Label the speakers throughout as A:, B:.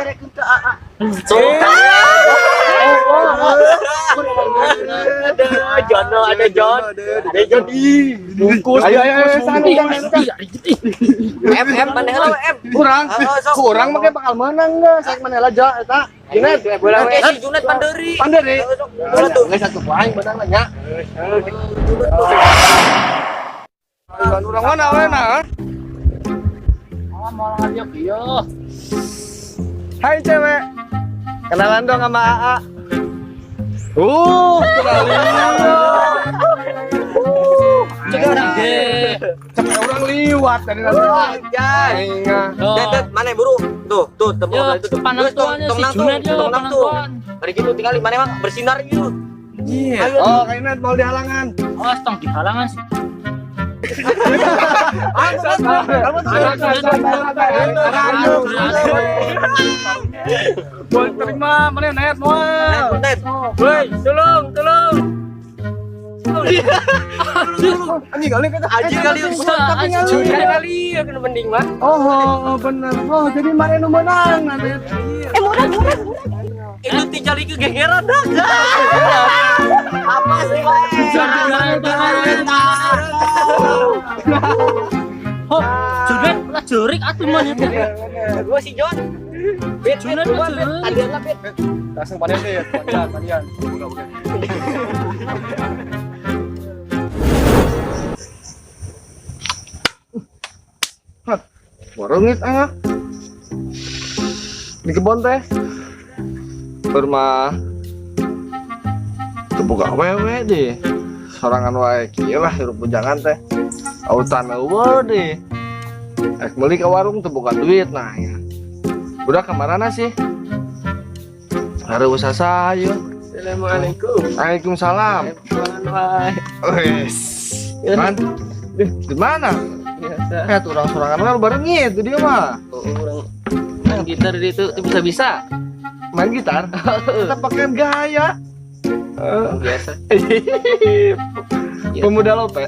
A: Diberekeun ka AA.
B: Ada Jono, ada John. Ada John. Ih, bungkus.
C: Ayo ayo ayo sana jangan.
B: M M mana heula M.
C: Kurang.
B: Sok.
C: Kurang make bakal menang geus. Saek maneh lah ja eta. Junet.
B: Bola we si Junet panderi.
C: Panderi.
B: Bola tuh.
C: Geus satu aing menang lah nya. Ayo urang mana we nah?
A: Oh, mau ngajak ieu.
C: Hai cewek. Kenalan dong sama AA. Kenalin.
A: Cek urang ge.
C: Cek urang liwat dari nanti.
B: Jan.
C: Aing ah.
B: Det, det, mana buru? Tuh, tuh, tebak
A: Yo,
B: itu tuh.
A: panentuannya
B: Tong
A: si
B: nang tuh,
A: Junet yo,
B: tong nang tuh.
A: panentuan.
B: Hari gitu tinggal mana emang bersinar gitu.
C: Iya.
B: Ayo.
C: Oh, kayaknya mau dihalangan.
A: Awas tong di halangan sih.
C: Kamu tuh. Boleh terima, mana net moal.
B: Net, net.
A: Woi, tolong, tolong.
C: Anjing kali kata.
B: Anjing kali.
C: Tapi ngali.
A: Junet kali ya kena mending mah.
C: Oh, bener. Oh, jadi mana nu menang nanti.
B: Itu tinggal ke gegeran dah. Apa sih, Pak?
A: Oh, Junet lah jurik atuh mah nya.
B: Gua si John. Bet, bet,
A: Junet
B: gua
A: lah
B: bet.
A: jurik.
B: Adian lah bet.
C: Langsung panen deh, panen, panen. Buka, buka. Hah, warungit ah. Di kebon teh. Bermah. Teu boga awewe deh. Sorangan wae kieu lah hirup bujangan teh. Autan eueuh deh. Rek meuli ka warung teu boga duit nah ya. Budak kamarana sih? Harus sasa ayo.
B: Assalamualaikum.
C: Waalaikumsalam. Wes. Man, di mana?
D: Biasa.
C: Eh, tuh orang sorangan kan bareng itu dia mah.
D: Oh, orang main gitar itu bisa-bisa.
C: Main gitar. Kita pakai gaya.
D: Biasa.
C: Pemuda lope.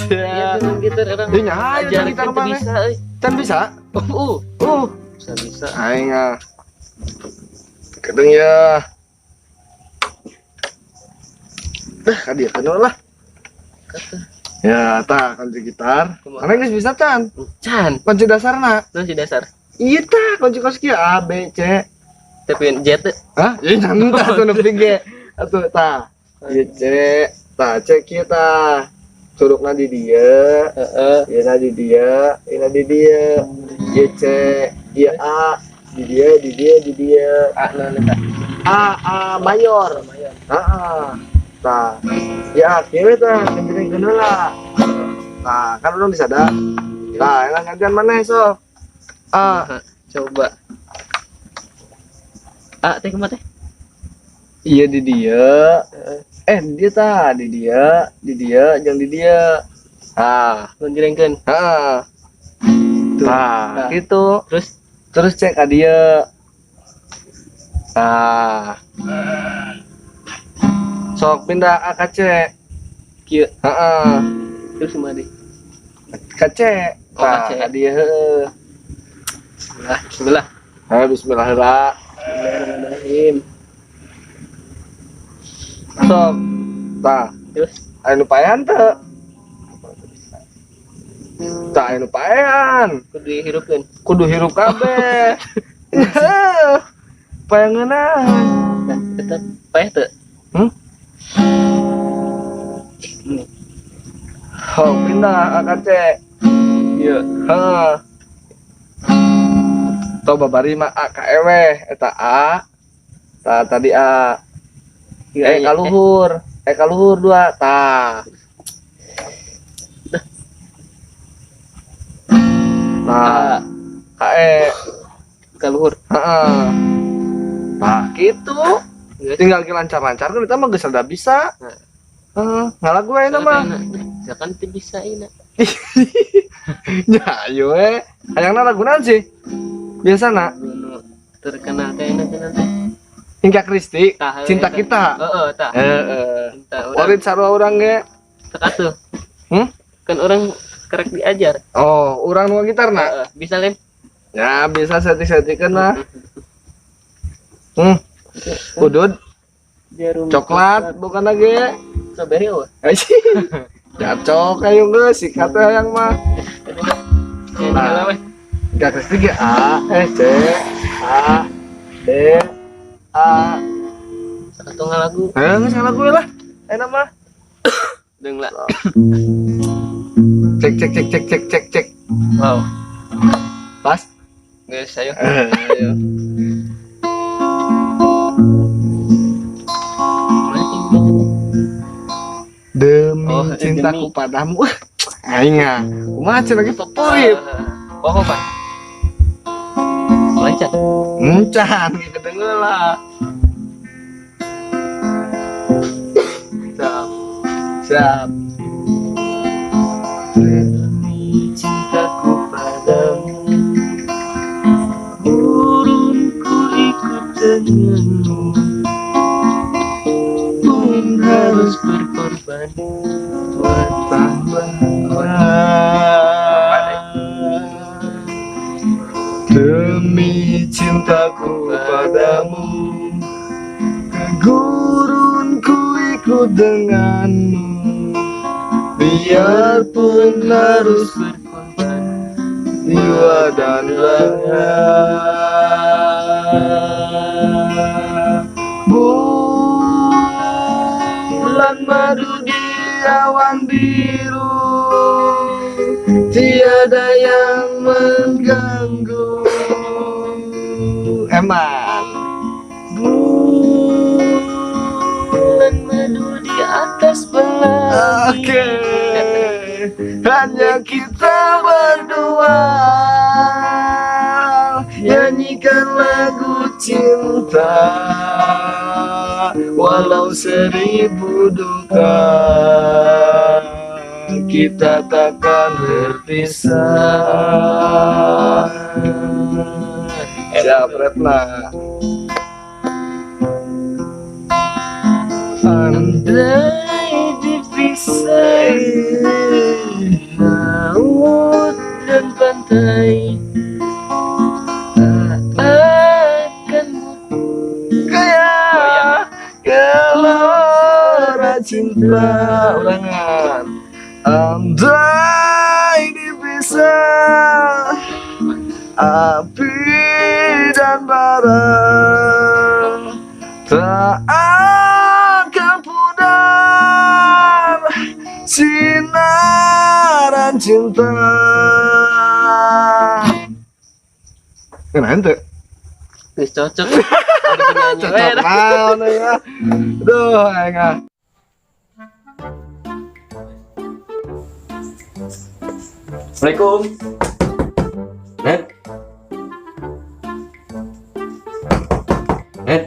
D: Iya,
C: Ada.
D: tuh main gitar orang.
C: Iya, nyaho,
D: Ajar
C: gitar
D: itu
C: mana?
D: bisa, euy.
C: Can bisa?
D: Bisa-bisa.
C: Aing ah. Kedeng ya. Dah, ka dieu kenal lah. Ya, tah kunci gitar. Mana geus bisa can?
D: Can,
C: Kunci dasarna.
D: naon si dasar?
C: Iya tah, kunci kos kieu A B C.
D: Tapi J teh.
C: Hah? Ya nyantai atuh nepi ge. Atuh tah. Ieu C, tah C kieu tah. Curugna di dieu,
D: Heeh.
C: ieu na di dieu, ieu na di dieu. Ieu C, ieu A, di dieu, di dieu, di dieu.
D: A naon eta?
C: A A mayor. Heeh. Tah. Ya, kieu tah gantian heula. Tah, kan urang bisa dah. Tah, yang gantian maneh sok. A.
D: Coba. A teh kumaha teh?
C: Iya di dia. Eh, di dia tah, di dia, di dia, jeung di dia. Ah,
D: Gonjrengkeun.
C: heeh.
D: Tuh.
C: Tah,
D: Tah.
C: gitu.
D: Terus
C: Terus cek ka dia. Tah. Sok pindah A ka C.
D: kieu.
C: Heeh.
D: Terus kumaha deui?
C: Ka C.
D: Oh, ka
C: Tah,
D: C.
C: ka dia heueuh.
D: Bismillah. Bismillah.
C: Ayo bismillahirrahmanirrahim.
D: Bismillahirrahmanirrahim.
C: Sok. Tah,
D: Terus
C: aya nu paehan teu? Tah, aya nu paehan.
D: kudu dihirupkeun.
C: Kudu hirup kabeh. Payangeunaan.
D: Nah, eta paeh teu?
C: Hmm?
D: Ini.
C: Oh, pindah A ka C.
D: Ieu.
C: Heeh. Tau babari mah A ka E weh, eta A. Tah tadi A.
D: Ieu
C: Eh
D: aya.
C: kaluhur, eh kaluhur dua. Tah. Tah,
D: A
C: ka E.
D: kaluhur.
C: Heeh. Tah, gitu.
D: Geus.
C: Tinggal lancar-lancar kan kita mah geus rada bisa.
D: Nah.
C: Heeh, ngalagu we mah.
D: Ya kan teu bisa ina.
C: Ya ayo we. Hayangna lagu naon sih? Biasana
D: Nu terkenal teh ina teh nanti.
C: Hingga Kristi,
D: Tah,
C: cinta
D: eta.
C: kita.
D: Heeh, tah.
C: Heeh.
D: Cinta urang.
C: Orit sarua urang ge.
D: Teu atuh.
C: Hmm?
D: Kan orang kerek diajar.
C: Oh, urang nu gitarna.
D: Heeh, bisa lain.
C: Ya, bisa setik-setikan lah. Udud.
D: Jarum
C: coklat bukan lagi.
D: Strawberry eueuh.
C: Cocok ayo geus sikat teh yang mah.
D: Nah,
C: garis tiga A C A D A.
D: Satu ngalagu.
C: Geus ngalagu lah. Enak mah.
D: Deung lah.
C: Cek cek cek cek cek cek cek.
D: Wow.
C: Pas.
D: Geus ayo.
C: Ayo. Demi cintaku demi padamu. Aing ah. Kumaha cenah lagi favorit.
D: Oh, apa? Lancar.
C: Encan kedengeun lah. Siap. Siap.
D: Demi cintaku padamu, burungku ikut denganmu, pun harus berkorban buat tambah.
C: Demi cintaku padamu, ke gurunku ikut denganmu, biarpun harus
D: berkorban
C: jiwa dan raga. Bulan madu di awan biru, tiada yang mengganggu. Eman.
D: Bulan madu di atas pelangi.
C: Oke. Hanya kita berdua nyanyikan lagu cinta, walau seribu duka kita takkan berpisah. Siap Retna.
D: Andai dipisah laut dan pantai, tak akan
C: goyang gelora cinta ulangan. Andai dipisah api dan bara, tak akan pudar sinaran cinta. Kenapa ente?
D: Wis cocok.
C: Cocok naon ya. Duh, aing.
B: Assalamualaikum. Net. Net.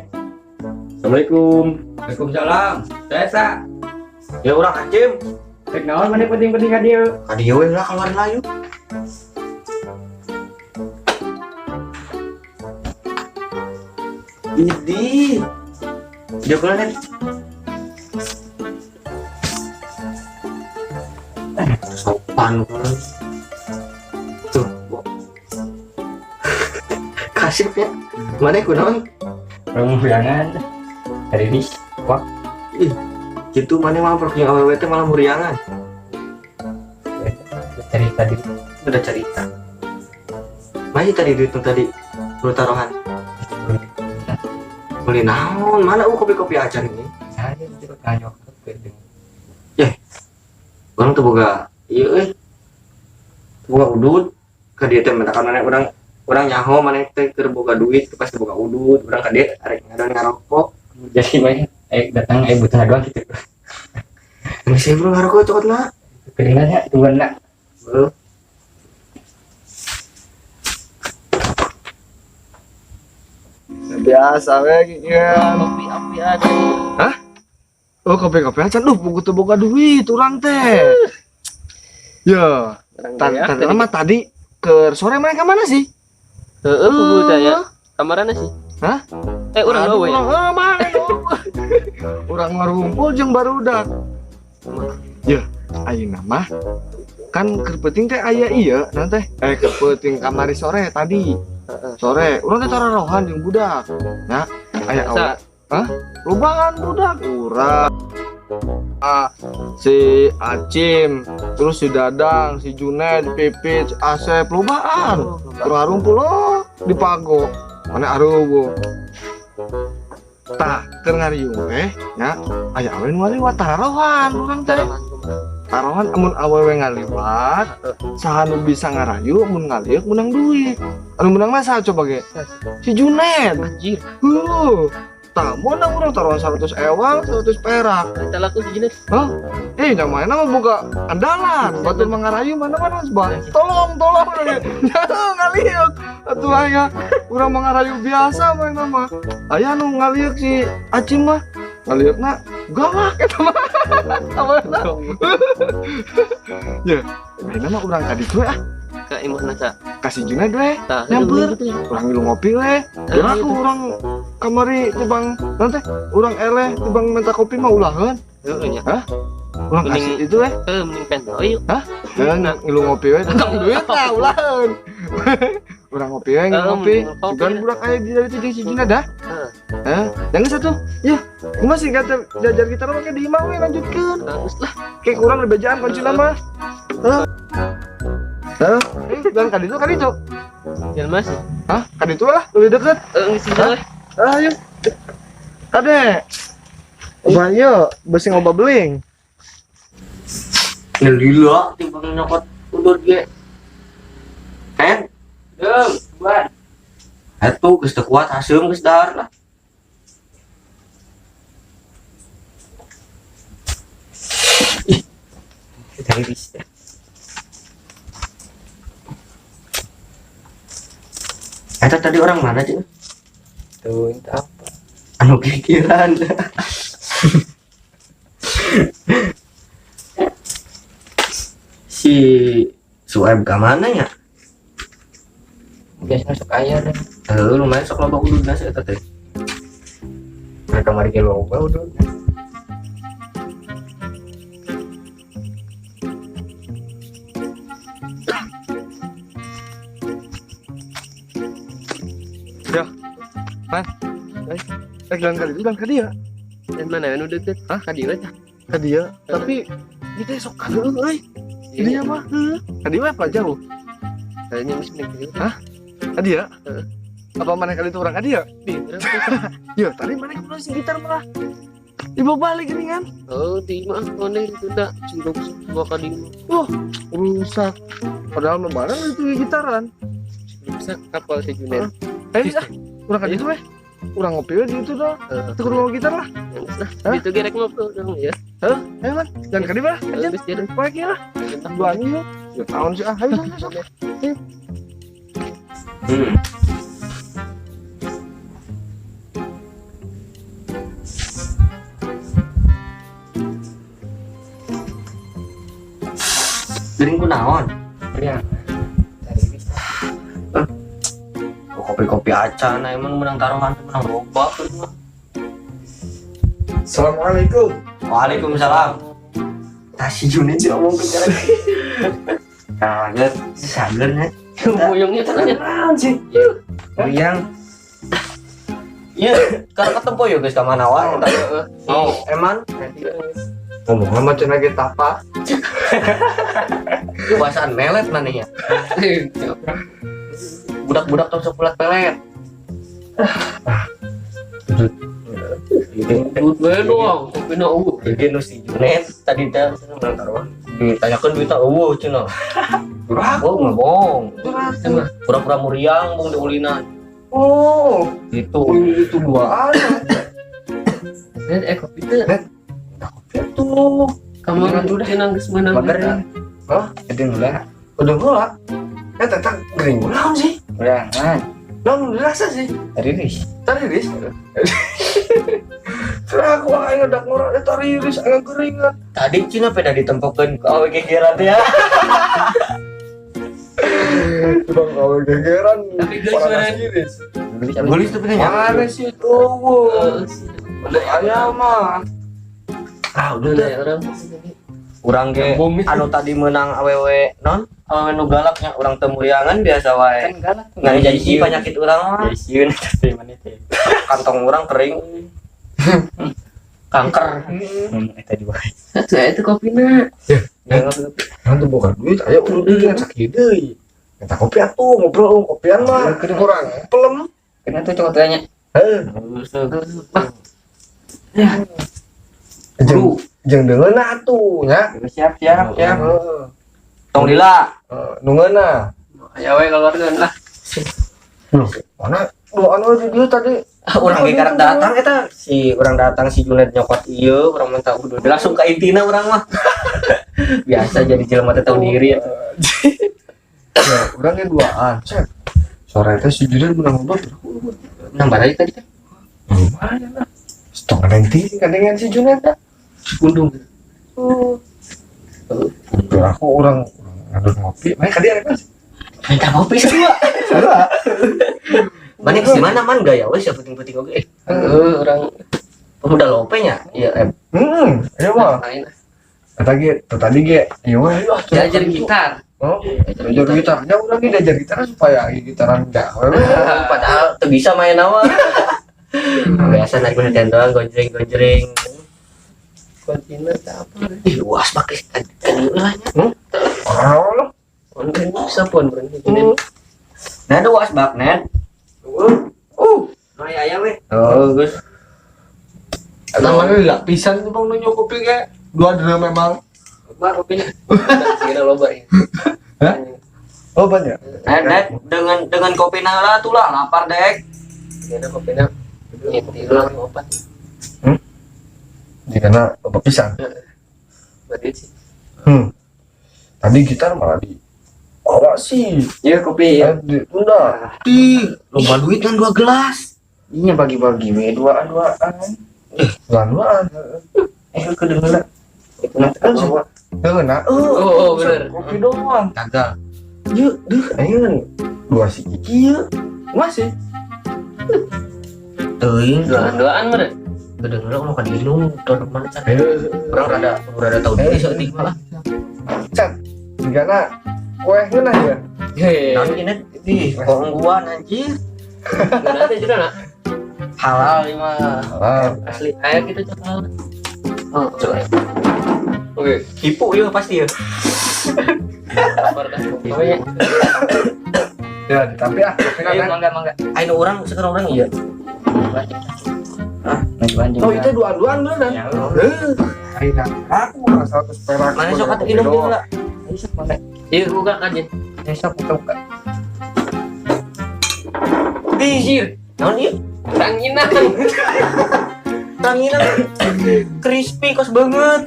B: Assalamualaikum.
A: Waalaikumsalam. Saya sa.
B: Ya urang Hakim.
A: Rek naon maneh penting-penting ka dieu?
B: Ka dieu we lah keluar lah yuk. Ini. Dia keluar Net. Sopan banget. Tuh, kasih ya. Mana kunaon?
A: Urang muriangan. Hari ini wah.
B: Ih, gitu mana malah pergi awewe teh malah muriangan.
A: Cerita tadi.
B: Udah cerita. Mana tadi duit tadi? Lu taruhan. Beli naon? Mana kopi-kopi aja nih?
A: Saya itu tanya ke.
B: Yeh. Urang tuh boga ieu euy. Boga udud ka dieu teh mentakan maneh urang nyaho maneh teh keur boga duit pasti boga udud urang ka dieu arek ngadon ngarokok.
A: Jadi maneh datang butuh doang gitu.
B: Masih bro ngarokok cokot lah.
A: Kedengaran ya tungguan nak.
B: Bro.
C: Biasa we kieu.
D: Kopi-kopi aja.
C: Hah? Oh kopi-kopi aja. Duh, buku teu boga duit urang teh. Ya, tadi mah tadi ke sore mereka mana sih?
D: Heeh, kubu ya. Kamarana sih?
C: Hah?
D: Urang eueuh ya.
C: Heeh, mana? Urang ngarumpul jeung barudak. Ya, ayeuna mah kan keur peuting teh aya ieu naon teh? Keur peuting kamari sore tadi. Sore, urang teh tararohan jeung budak. Nah, Aya awewe. Hah? Lobaan budak urang. Si Acim, terus si Dadang, si Juned, Pipit, Asep, lobaan. Keur ngarumpul di pago. Mana arubuh. Tah, keur ngariung teh nya aya awewe nu ngaliwat tarohan urang teh. Tarohan amun awewe ngaliwat, saha nu bisa ngarayu mun ngaliuk menang duit. Anu menang mah saha coba ge? Si Juned.
D: Anjir.
C: Heuh. Tah, menang urang taruhan 100 ewang, 100 perak.
D: Kita laku si Juned.
C: Hah? Nyamain mah boga andalan. Batur mah ngarayu mana-mana Bang. Tolong, tolong. Ngaliuk. Atuh aya urang mah ngarayu biasa mah mah. Aya nu ngaliuk si Acim mah. Ngaliukna galak eta mah. Aweuna. Ya, ayeuna mah urang ka ditu ah.
D: Ka imahna sa.
C: Ka si Juned we.
D: Nyamper.
C: Urang ngilu ngopi we. Ya aku urang kamari tibang naon teh? Urang eleh tibang minta kopi mah ulaheun.
D: Heeh nya.
C: Hah? Urang kasih itu we.
D: Heuh, mending pentol yuk.
C: Hah? Ngilu ngopi we. Tentang duit lah ulaheun. Urang ngopi we, ngilu ngopi. Sugan budak aya di dari jeung si Juned dah. Hah? Jangan satu. Ya, kumaha sih kata jajar gitar mah di imah we lanjutkeun.
D: Bagus lah.
C: Kayak kurang dibejaan kuncina mah. Hah? Hah? Dan ka ditu ka ditu.
D: Jalan Mas.
C: Hah? Ka ditu lah, lebih deket.
D: Heeh, geus lah.
C: Ayo. Kade. Obah ieu, beusi ngoba beling.
B: Lila timbang nyokot udut ge. Ken, deung, buan. Atuh geus teu kuat haseum geus dahar lah. Ih. Dari bisa. Eta tadi orang mana sih?
A: Tuh, itu apa?
B: Anu pikiran. Si Sueb ke mana ya?
A: Biasanya sok aya deh.
B: Lumayan sok loba ududna sih eta teh.
A: Mereka mari ke loba udud.
C: Ya. Man. Jalan kali itu jalan ka dieu.
D: Dan mana anu deket?
C: Hah?
D: Ka dieu tah.
C: Ka dieu. Tapi kita sok kadeung euy. Dieu mah heuh. Ka dieu apa jauh?
D: Kayaknya geus mending ka dieu.
C: Hah? Ka dieu?
D: Heeh.
C: Apa maneh kali itu urang ka dieu? Ya, tadi maneh kudu si gitar malah. Dibawa balik gini kan?
D: Oh, di mah maneh ditunda cing bawa ka dieu.
C: Wah, rusak. Padahal mah bareng itu gitaran.
D: Rusak kapal si Juned.
C: Eh, ah, urang ka ditu we. Urang ngopi we di ditu dah. Teu kudu bawa gitar lah.
D: Nah, ditu ge rek ngopi urang ya.
C: Heuh, ayo man. Jangan ka dieu lah.
D: Aja geus jadi.
C: Poe kieu lah. Duaan ieu. Ya tahun sih ah, ayo sok.
B: Gering kunaon?
A: Iya. Tadi bisa.
B: Kopi-kopi acan, nah emang menang taruhan menang loba mah.
C: Assalamualaikum.
B: Waalaikumsalam. Tah si Juned sih ngomong ke cara. Kaget, sager nya.
D: Buyungnya tanya.
B: Naon sih? Buyang. Iya, karena ketempo ya guys ka mana wae eta. Oh, eman.
C: Ngomong mah cenah ge tapa.
B: Bahasaan melet maneh ya. Budak-budak tong sok pelet pelet.
D: Duit bae doang, kopina eueuh.
B: Jadi nu si Junet tadi teh cenah menang taruhan. Ditanyakeun duitna eueuh cenah. Oh, ngomong. Pura-pura muriang bung diulinan.
C: Oh,
B: gitu.
C: Itu duaan.
D: Net kopi teh.
C: Net. Kopi tuh.
D: Kamu cenah geus meunang.
A: Mager.
C: Hah?
A: Edeng heula.
C: Udah heula. Tentang gering naon sih?
A: Urangan.
C: Naon dirasa sih?
A: Tariris.
C: Tariris? Terus aku aing ngedak ngorok tariris aing geringan.
B: Tadi Cina peda ditempokeun ku awe gegeran teh ya.
C: Bang awe gegeran.
D: Tapi geus
C: iris.
B: Gelis tuh punya.
C: Mana sih itu? Udah ayam mah.
B: Ah, udah deh. Urang ge anu tadi menang awewe non? Awewe nu galaknya urang teu muriangan biasa wae.
A: Kan galak.
B: Ngan jadi si penyakit urang mah.
A: Jadi sieun eta teh maneh teh.
B: Kantong urang kering. Kanker.
A: Ngomong eta di wae.
D: Satu itu kopina.
B: Ya,
C: Kan tuh bukan duit, ayo udah deui kan sakieu deui. Minta kopi atuh, ngobrol kopian mah. Kurang pelem.
A: Kena tuh cowok tanya.
C: Heuh. Jeung jeung deungeunna atuh nya.
A: Siap siap siap.
C: Heeh.
B: Tong lila.
C: Nu ngeunah.
D: Ya we keluarga lah.
C: Loh, mana duaan we di dieu tadi?
B: Urang ge karek datang eta si urang datang si Junet nyokot ieu urang minta udud langsung ka intina urang mah. Biasa jadi jelema teh tahu diri ya.
C: Ya, urang ge duaan. Cek. Sore teh si Junet menang ngobrol.
B: Nambah lagi tadi teh.
C: Lumayan lah. Stok nanti kadengan si Junet teh.
D: Undung.
C: Tuh aku orang ngadon ngopi, mana ka dieu rek Mas?
B: Minta kopi semua.
C: Salah.
B: Mana ke mana man gaya we sia penting-penting oge.
D: Heeh, urang
B: Pemuda lope nya. Iya,
C: Ayo mah.
D: lain.
C: Eta ge, tuh tadi ge, ieu we ah,
D: Diajar gitar.
C: Oh, diajar gitar. Ya urang ge diajar gitar supaya gitaran enggak.
B: Padahal teu bisa main apa. Biasa narik perhatian doang gonjreng-gonjreng.
D: Kontina teh apa?
B: Ih, luas pakai tadi lah nya.
C: Oh, loh.
D: Konten bisa pun berhenti.
B: Nah, ada was bak net. Nah, ya we.
C: Oh,
B: Geus.
C: Eta mana lapisan tuh bang nunjuk kopi ge. Dua drum memang.
D: Loba kopina. Segala loba ya.
C: Hah? Oh, banyak.
B: Net, net dengan kopi nah tuh lah lapar dek.
D: Segala kopina. Inti ulang opat.
C: Jika na loba pisan.
D: Berarti sih.
C: Tadi gitar malah di bawa sih.
A: Iya kopi ya.
C: Eh, ditunda.
B: Ih, loba duit kan 2 gelas.
A: Iya bagi-bagi we duaan-duaan.
C: Duaan-duaan.
A: Kedengeran. Itu nanti kan bawa.
C: Heeh, nah.
D: Oh, bener.
C: Kopi doang.
B: Gagal.
C: Yuk, duh, ayo kan dua si Kiki yuk. Masih.
B: Teuing,
D: Duaan-duaan meureun.
B: kedengeran mau ka diinum tahun mana can.
C: Eh,
B: Urang rada tahu diri saeutik mah lah.
C: Cat. Jika na kue ngeunah ya.
D: Hei.
B: Naon ieu net? Ih, kongguan anjir.
D: Ngeunah teh juga nak.
B: Halal ieu mah.
C: Ah,
D: Asli ayo kita coba. Oh, coba. Oke,
B: Hipu ieu pasti ya.
D: lapar dah. Pokoknya
C: ya tapi ah, kopi
A: Ayo
C: na.
A: mangga mangga.
B: Ayo urang sekarang urang iya.
A: Maju anjing.
C: Oh, itu duaan-duaan beneran.
A: Ya,
C: Eh, hari na aku mah 100 perak.
B: Mana sok atuh inum deui lah.
A: Ayo sok mangga.
D: iya buka kan ya.
A: Ayo sok buka buka.
B: Anjir. Naon ieu?
D: Ranginang.
B: Ranginang crispy kos banget.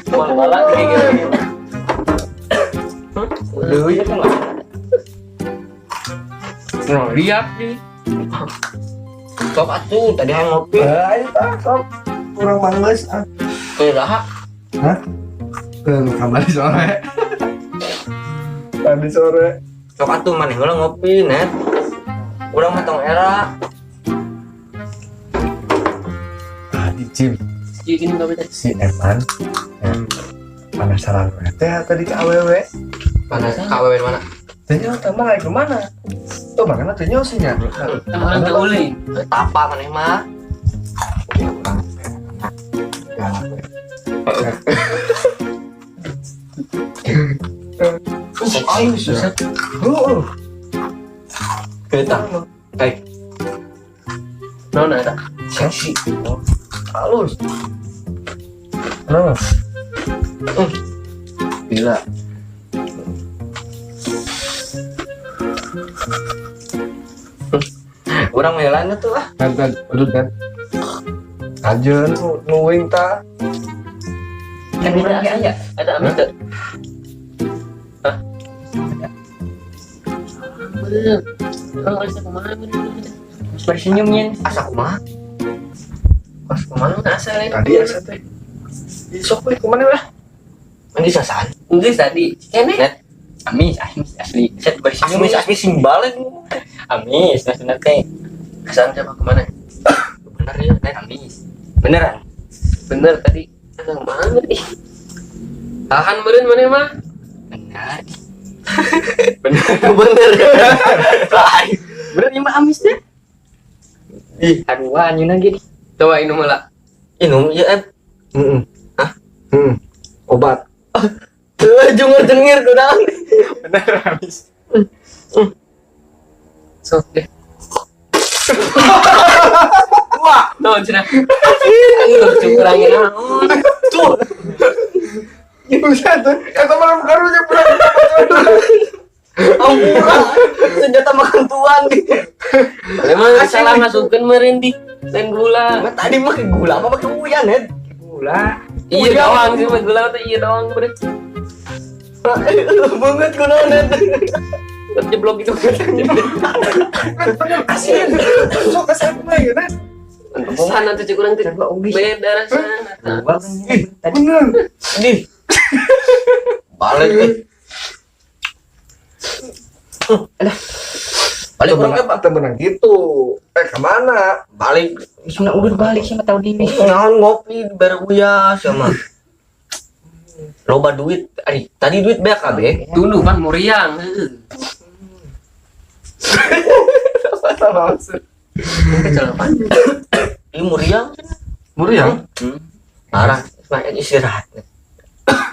D: Wala kayak gitu.
A: Deui eta mah.
D: Nah, lihat nih.
B: Sok atuh tadi hayang ngopi.
C: Eh, ayo tah, sok. Kurang manggeus ah.
B: Teu raha.
C: Hah? Kembali sore. Tadi sore.
B: Sok atuh maneh heula ngopi net. Urang mah tong era.
C: Tadi Cim,
D: Ini nggak bisa.
C: si Eman. Penasaran teh tadi ke AWW.
D: Mana? KWW mana?
C: Tanya teman lagi kemana? Tuh makanya tanya sih nya.
D: Orang teu
B: Tapa maneh mah.
C: Ayo sih. Heeh.
B: Eta. Baik.
D: Naon eta?
B: Seksi.
C: Halus. Nah,
B: Gila. Urang meulana tuh ah.
C: kan kan, udah kan. Aja nu nuing ta.
A: Kan urang ge aya.
D: Ada amis teu? Hah? Bener. Orang asa kumaha bener.
A: Bersenyum nyen.
B: Asa kumaha?
D: Pas kumaha asa lain.
C: Tadi asa teh. Sok we kumaha lah.
B: Mandi sasan.
D: Geus tadi. Kene.
B: Net.
A: Amis, amis asli. Set bersenyum.
B: Asmis asmis sing balik.
A: Amis, maksudna teh.
D: Kesan siapa kemana?
B: Bener ya, Net.
A: Amis.
B: Beneran.
D: Bener tadi. Asa kumaha ih. Tahan meureun maneh mah.
A: Benar.
B: Bener.
D: Bener. Lain.
A: Bener ieu mah amis deh.
B: Ih,
A: Aduh, anjeunna gini.
D: Coba inum lah. Inum ya, eh.
C: Heeh.
D: Hah?
C: Heeh. Obat.
D: Tuh, jungur jengir kunaon.
B: Bener amis.
D: Sok deh. Wah, naon cenah? Cukurangin naon.
C: Tuh. Bisa tuh. Eta mah karunya budak.
D: Ampura, senjata makan tuan. Memang salah masukkan meureun di lain gula.
B: Mah tadi mah gula apa pakai uyan, Ned?
A: Gula.
D: Iya doang sih mah gula teh iya doang bre.
B: Banget kunaon, Ned.
D: Terjeblok gitu.
C: Asin. Sok kasih mah ya, Ned.
D: Sana tuh cek urang teh beda rasana.
A: Tadi
C: Bener.
B: Di. Balik nih. Alah. Balik urang apa?
C: Temenan gitu. Kemana?
B: Balik.
A: Bismillah udah balik sih mah tahu diri.
B: Naon ngopi bare uya sama. Loba duit, ari tadi duit banyak kabeh.
D: Tunduh pan muriang heueuh.
C: Apa maksud?
D: Kecelakaan.
B: Ieu muriang.
C: Muriang?
B: Parah, semangat istirahat.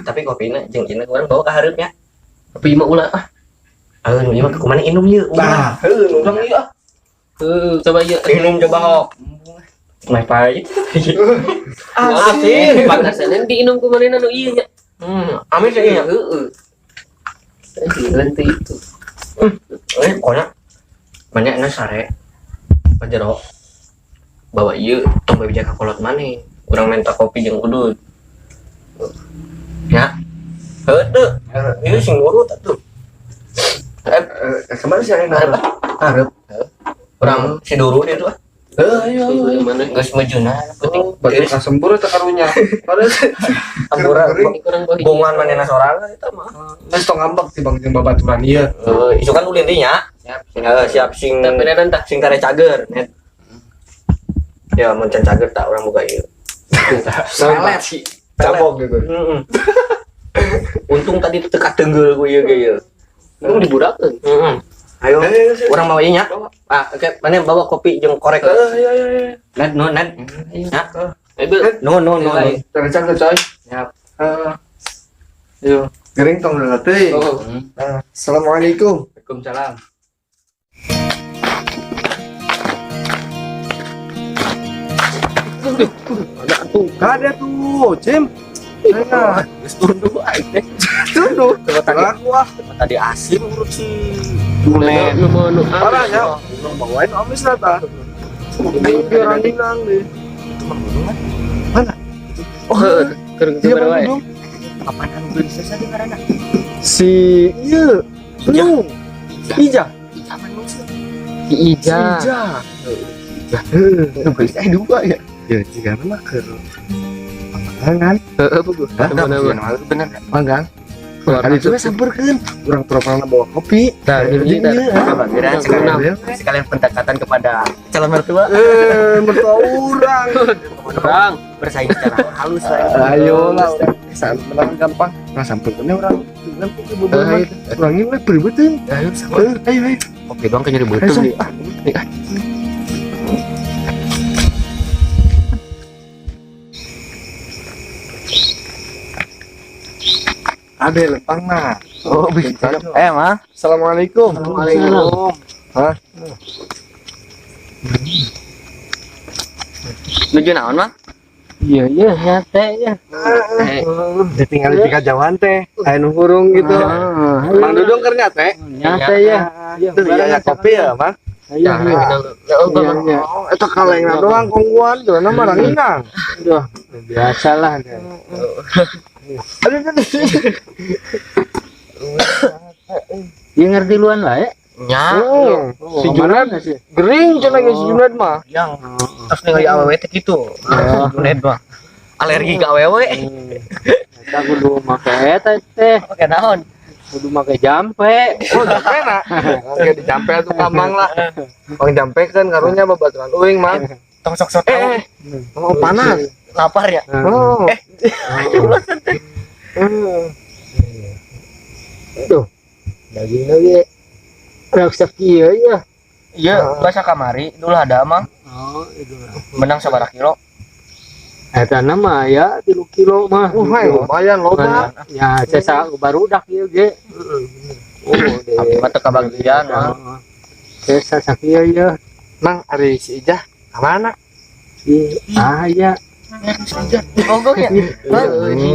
B: Tapi kopina jeung ieu urang bawa ka hareup nya.
D: Tapi mah ulah ah.
B: Ayeuna ieu mah kumaha inum ieu?
C: Nah, heueuh
B: urang ieu ah.
D: Heueuh, coba ieu.
B: Minum coba hok. Meh pahit.
D: Asin. Pangasanan diinum ku manehna nu ieu nya.
B: Amis ieu nya.
D: Heeh. Lente itu.
B: Pokoknya banyak na sare. Pajero. Bawa ieu tong bebeja ka kolot maneh. Urang minta kopi jeung udut. Ya. Heueuh teu. Ieu sing nurut atuh.
C: Kemana sih ayeuna?
B: Hareup. Urang si Duru dia tuh.
C: Heuh, ayo.
D: Mana?
B: Geus meujuna penting.
C: Batu kasembur eta karunya. Padahal
B: Hampura
D: Kurang bau hiji.
B: bongan manehna sorangan eta mah.
C: Geus tong ngambek ti bang jeung babaturan ieu.
B: Heuh, isu kan ulin teh nya.
A: Siap.
B: Heuh, siap sing
D: Tapi beneran tah.
B: sing tare cager net. Ya mun can cager tak urang buka ieu.
C: Pelet
B: sih.
C: Cabok gitu.
B: Heeh. Untung tadi teu katenggel ku ieu ge ieu.
D: Untung diburakeun.
B: Heeh. Ayo,
C: Eh,
B: urang bawa ieu nya. Ah, oke, mana bawa kopi jeung korek.
C: Iya iya iya.
B: Net, no, net. Ya.
D: Eh, Bel.
B: No, no, no. no.
C: Tare cager coy.
B: Siap.
C: Yo, gering tong heula teuing.
D: Oh.
C: Assalamualaikum.
A: Waalaikumsalam.
D: Ada tuh.
C: Ada tuh, Cim. Nah,
B: Geus tunduh aing teh.
C: tunduh.
B: Coba tadi,
C: Aku ah.
B: coba tadi asin urut si
C: Junet.
D: Nu mau nu
C: Parah ya. Urang bawain amis lah ta. Biar ranginang deh.
B: itu mah gunung kan.
C: Mana?
D: Oh, heueuh. Keur
C: Iya,
D: keur wae.
C: Bang.
B: Kapan anu beli sesa di ngaranna?
C: Si iya. Belum. Ija.
B: Kapan maksud?
D: Si Ija.
C: Ija.
D: Nu beli teh dua ya.
C: Ya, jika mah keur Manggang.
D: Heeh, puguh.
C: Hah?
B: Bener.
C: Manggang. Tadi itu sampeurkeun. Urang pura-pura bawa kopi.
D: Nah, ini
C: Iya.
D: tah.
B: Sekalian pendekatan kepada calon mertua.
C: Mertua urang.
D: Urang.
B: Bersaing secara halus lah.
C: Ayo lah, urang saat menang gampang. Nah, sampeurkeun urang. Urang ini mah beuteung.
B: Ayo,
C: Ayo, ayo.
B: kopi doang kayaknya
C: Ayo,
B: beuteung
C: sok.
B: nih.
C: Ah. Ada lempang mah.
B: Oh, bisa. Mah.
C: Assalamualaikum.
D: Waalaikumsalam.
C: Hah?
B: Nuju naon, mah?
D: Iya, iya, nyate ya.
C: Ditinggal di kajauhan teh, aya nu hurung gitu. Mang Dudung keur nyate.
D: Nyate ya.
C: Tuh iya ya kopi ya, Mang.
D: Iya, iya.
C: Oh, eta kalengna doang kongguan, jalanna mah ranginang.
D: Aduh, biasalah.
C: Aduh, aduh.
D: Iya ngerti luan lah ya.
B: Nya.
C: Oh, si Juned gering cenah ge si Juned mah.
B: Yang terus ningali awewe teh kitu. Juned mah. Alergi ka awewe.
D: Eta kudu make eta teh,
B: Pakai naon?
D: kudu make jampe.
C: Oh, jampe na. Oke, dijampe atuh ka Mang lah. Mang jampekeun karunya babaturan uing, Mang.
B: Tong sok-sok tahu.
C: Oh, panas.
B: Lapar ya?
C: Oh. Tuh.
A: Dagingna ge raksa kieu ya.
D: Iya, bahasa kamari dulu ada, Mang.
A: Oh, itu.
D: Menang sabaraha kilo?
A: Eta nama ya 3 kilo mah.
C: Hai, lumayan loba.
A: Ya, sesa barudak ieu ge. Oh, deh.
D: Abi mah teu kabagian, Mang.
A: Sesa sakieu ya.
C: Mang, ari si Ijah ka mana?
A: Ih, ah ya.
D: Bogor ya?
A: Heeh.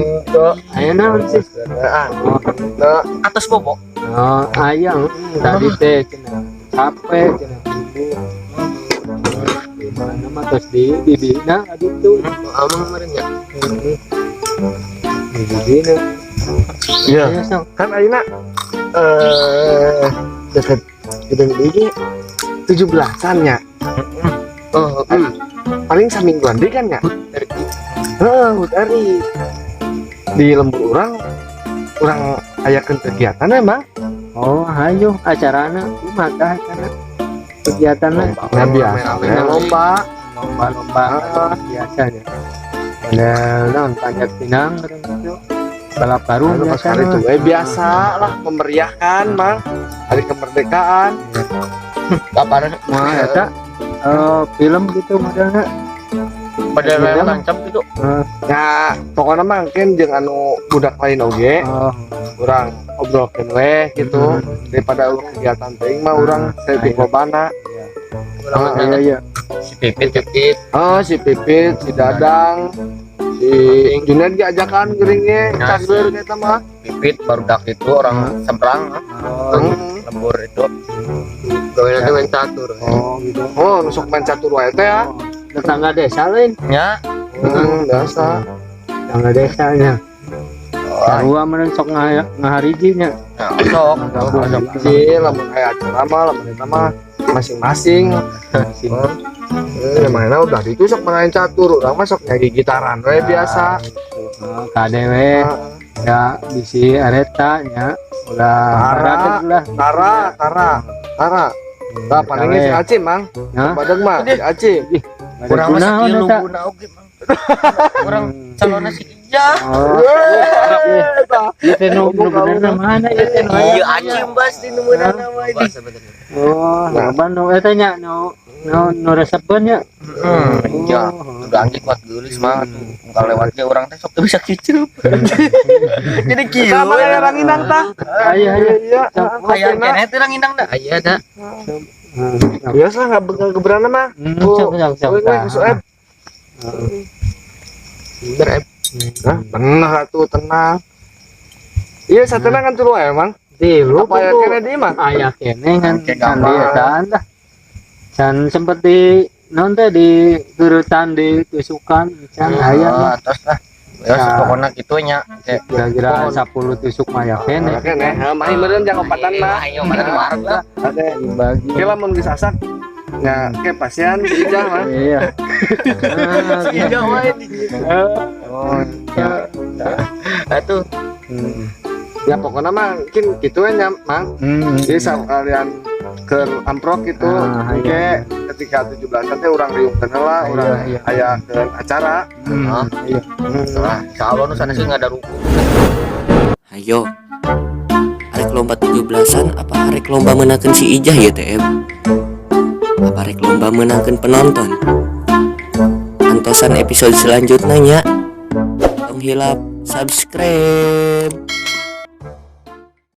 A: Aya naon sih?
C: Ah,
A: Oh,
C: nah,
D: Atas bobo.
A: oh, aya tadi teh cenah capek cenah ibu. Gimana mah tos di bibina gitu.
B: Amang kemarin ya.
A: Heeh. Di bibina.
C: Iya.
A: Ayo sok.
C: Kan ayeuna deket gedung ini 17-an nya.
B: Oh,
C: Paling samingguan deui kan ya? Heeh, HUT RI. Di lembur urang urang ayakeun kegiatan emang.
A: Oh, hayo acarana kumaha tah acara? Kegiatanna?
C: Nah, biasa we lomba.
A: Lomba-lomba biasanya. Ada naon, panjat pinang gitu. Balap karung
C: Anu pas
A: biasa.
C: kali itu biasa lah memeriahkan, Mang, hari kemerdekaan.
D: Kapan?
A: Wah, eta film gitu modelnya.
D: Pada
A: Film.
D: tancap gitu.
C: Ya, pokoknya mah mungkin jeung anu budak lain oge
A: Oh,
C: urang obrolkeun we gitu daripada urang kegiatan teuing mah urang saeutik lobana.
A: Oh, iya iya.
D: Si Pipit, Pipit.
C: Oh, si Pipit, si Dadang, si Junaid ge ajakan geuringnya
D: Nah,
C: cageur eta mah.
D: Pipit barudak itu orang seberang,
A: Oh,
D: lembur itu.
B: Gawe nanti main catur.
A: Oh gitu.
C: Oh, nu sok main catur wae teh ya.
A: Oh, tetangga desa lain.
D: Nya.
C: Biasa.
A: Tetangga desanya. Sarua meureun sok ngahariji nya.
D: Nah, sok.
A: Gabung.
C: Si lamun aya acara mah, lamun eta mah masing-masing.
A: Masing.
C: Emangnya udah itu sok main catur, urang mah sok nyagi gitaran we biasa.
A: Oh, KDW ya bisi areta nya ulah
C: Tara.
A: baradeg lah.
C: Tara, Tara, Tara. Nah, palingnya si Acim, Mang.
A: Hah?
C: Badag mah si Acim.
D: Kurang mah
A: Kunaon
D: sakieu
A: eta?
D: lumbuna oge, Mang. Urang calonnya si Ijah.
A: Oh, ieu teh nu nu bener mana ieu teh nu aya?
D: Iya, Acim pasti nu meunang nama ini.
A: Oh, loba nu eta nya nu nu nu resepeun nya.
D: Iya.
A: Oh.
D: Udah anjing kuat geulis mah tuh. Unggal lewat ge urang teh sok teu bisa kiceup. Jadi kieu.
C: Sama kayak ranginang tah.
A: Ayo ayo.
C: Iya.
D: Aya keneh teh ranginang dah.
B: Aya dah.
C: Biasa nggak begal keberana mah.
A: Sok sok sok.
C: Wih, wih, sok, Ep.
B: Bener, Ep.
C: Hah, bener atuh tenang. Iya, satena kan tuluy emang.
A: Tilu
C: Apa ya kene di mah?
A: Aya keneh kan
D: Oke,
A: can
D: gampang.
A: di etaan dah. Can sempet di non teh di gerutan di tusukan can aya
D: Ah, atos lah. Ya,
A: Ya.
D: pokoknya gitu nya. Kayak
A: kira-kira 10 tusuk mah aya keneh.
C: Kene, heuh mah meureun jang opatan mah.
D: Ayo mana di warung lah.
C: Ade.
A: Dibagi.
C: Ke lamun geus asak. Ya, ke pasian si Ijah mah.
A: Iya. Ah,
D: Si Ijah wae di.
A: Oh, ya.
D: Atuh.
C: Ya pokoknya mah mungkin gitu nya, Mang. Jadi kalian ke amprok gitu,
A: Ah,
C: oke,
A: iya.
C: ketika 17-an teh urang riungkeun heula, urang
A: Iya, iya.
C: aya acara.
A: Iya.
D: Lah, insyaallah nu sanes nggak ada ruku.
E: Hayo. Arek lomba 17-an apa arek lomba menangkan si Ijah ya TM? Apa arek lomba menangkan penonton? Antosan episode selanjutnya nya. Tong hilap subscribe.